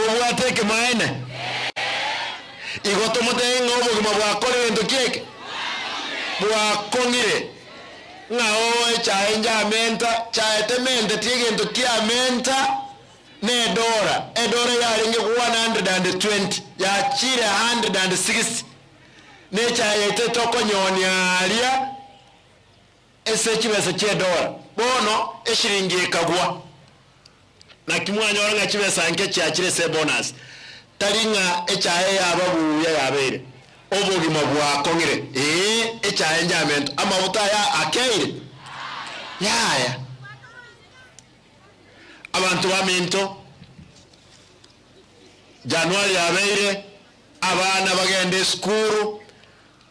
Ntobwate ekemaene? Igo tomotebie ng'a obogima bwakora egento ki eke? Bwakong'ire. Ng'a oo echae njamenta, chae tementeti egento kiamenta nedora, edora yarenge 120 yachire 160, nechae yaito tokonyonia aria ase chibesa chi'edora. Bono eshiringi ekagwa. Naki mwanyora ng'a chibesa nke chiachire ase ebonus, tari ng'a echae yaba buya yabeire. Obogima bwakong'ire, ee, echae njamento, amafuta aya akeire? Yaya. Abanto baminto, Januari yabeire, abana bagende esukuru,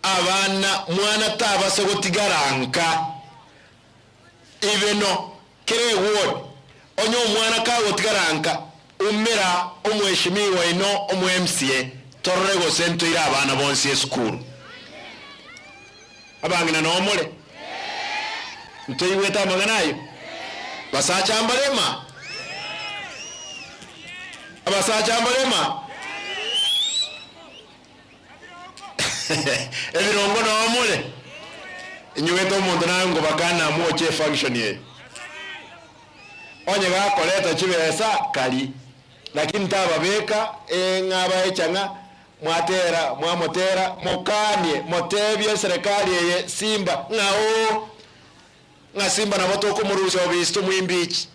abana, mwana tabasa gotigara nka. Ibeno kera eward, onye omwana kagotigara nka, umera omweshimiwa oino omo MCA torore gose ntoire abana bonsi esukuru. Abang'ina noo more? Ntoigwete amang'ana ayio? Basacha mbarema? Abasacha mbarema? Ebirongo noo more? Inyugete omonto naye ngobakana mwoche efunction eye. Onye gakoreta chibesa kari, lakini tababeka ng'a abae chang'a mwatera mwamotera mokanie motebie eserekari eye Simba ng'a oo ng'a Simba nabo tokomorusia obisi tomoimbichi.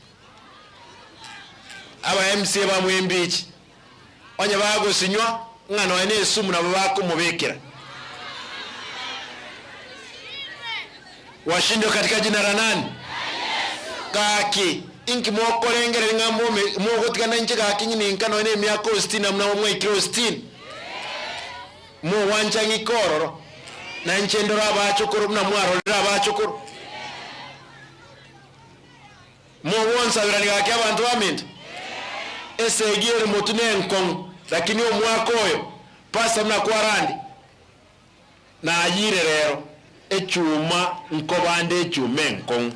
Aba MCA bamoimbichi. Onye bagosinywa ng'a nonya nesumu nabo bakomobekera. Washindwe katika jina la nani? Gaki, inki mokorengereria ng'a mbome mogotigana inche gaki ninka nonya nemiaka o sitini na buna mwaikire o sitini? Mogwancha ng'ike ororo, na inche ndore abachokoro buna mwarorire abachokoro? Mogonsabirani gaki abanto baminto? Esegi ere motwe nenkong'u, lakini omwaka oyo Pastor buna kwarandi nayire rero echuma nkobande echuma enkong'u.